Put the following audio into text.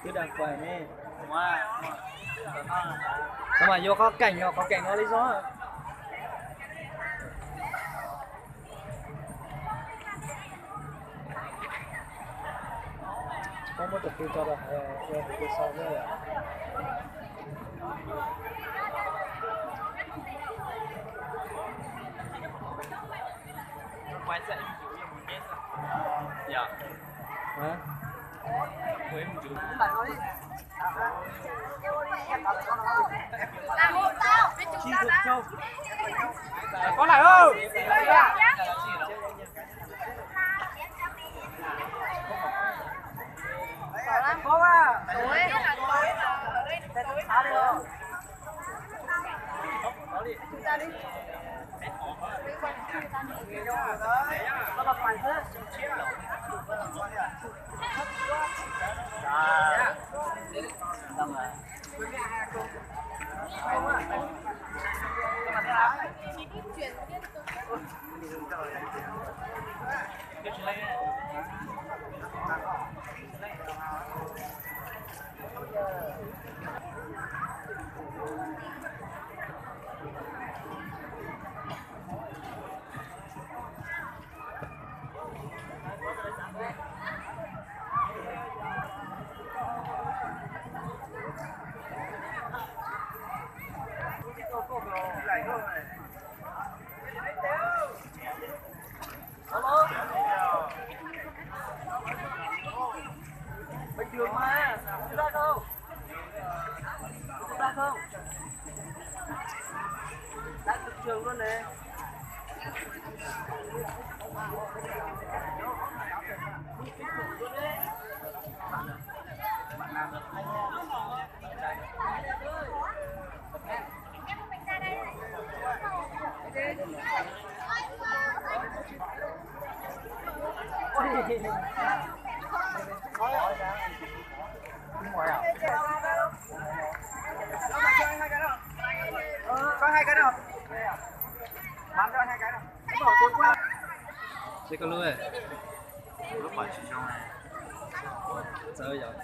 Twb dag pais ne. Tau mas yuav qhov keem no, qhov keem no li zoo. Tsis paub muab tus twg tso rau hauv, ua tus twg sau na. Có lại không? Bình thường mà, không ra đâu. Không ra không? Đá cực trường luôn này. Seb koj lub, lub pom tsis zoo. Txawv yom.